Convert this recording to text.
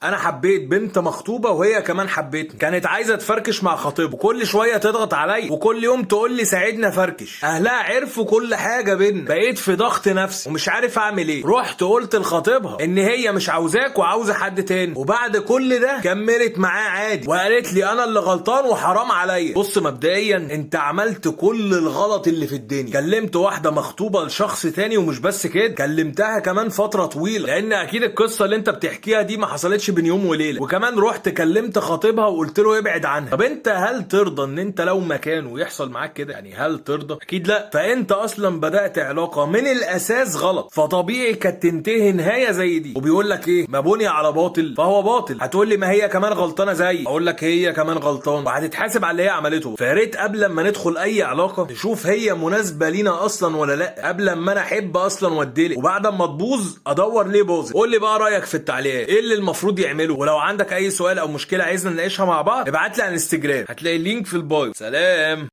انا حبيت بنت مخطوبه وهي كمان حبتني، كانت عايزه تفركش مع خطيبها وكل شوية تضغط عليا وكل يوم تقول لي ساعدنا فركش. اهلها عرفوا كل حاجة بينا، بقيت في ضغط نفسي ومش عارف اعمل ايه. رحت قلت لخطيبها ان هي مش عاوزاك وعاوزه حد تاني، وبعد كل ده كملت معاه عادي وقالت لي انا اللي غلطان وحرام عليا. بص مبدئيا انت عملت كل الغلط اللي في الدنيا، كلمت واحدة مخطوبه لشخص تاني، ومش بس كده كلمتها كمان فترة طويلة، لان اكيد القصة اللي انت بتحكيها دي ما حصلتش بين يوم وليلة. وكمان رحت كلمت خطيبها وقلت له ابعد عنها. طب انت هل ترضى ان انت لو مكانه يحصل معاك كده؟ يعني هل ترضى؟ اكيد لا. فانت اصلا بدات علاقة من الاساس غلط، فطبيعي كانت تنتهي نهاية زي دي. وبيقول لك ايه؟ ما بني على باطل فهو باطل. هتقول لي ما هي كمان غلطانة زي، اقول لك هي كمان غلطانة وهتتحاسب على اللي هي عملته. فيا ريت قبل ما ندخل اي علاقة نشوف هي مناسبة لينا اصلا ولا لا، قبل ما انا احب اصلا واديلك، وبعد ما تبوظ ادور ليه باظت. قول لي بقى رايك في التعليقات، ايه اللي المفروض يعمله؟ ولو عندك اي سؤال او مشكلة عايزنا نناقشها مع بعض ابعت لي على الانستجرام، هتلاقي ال link في ال bio. سلام.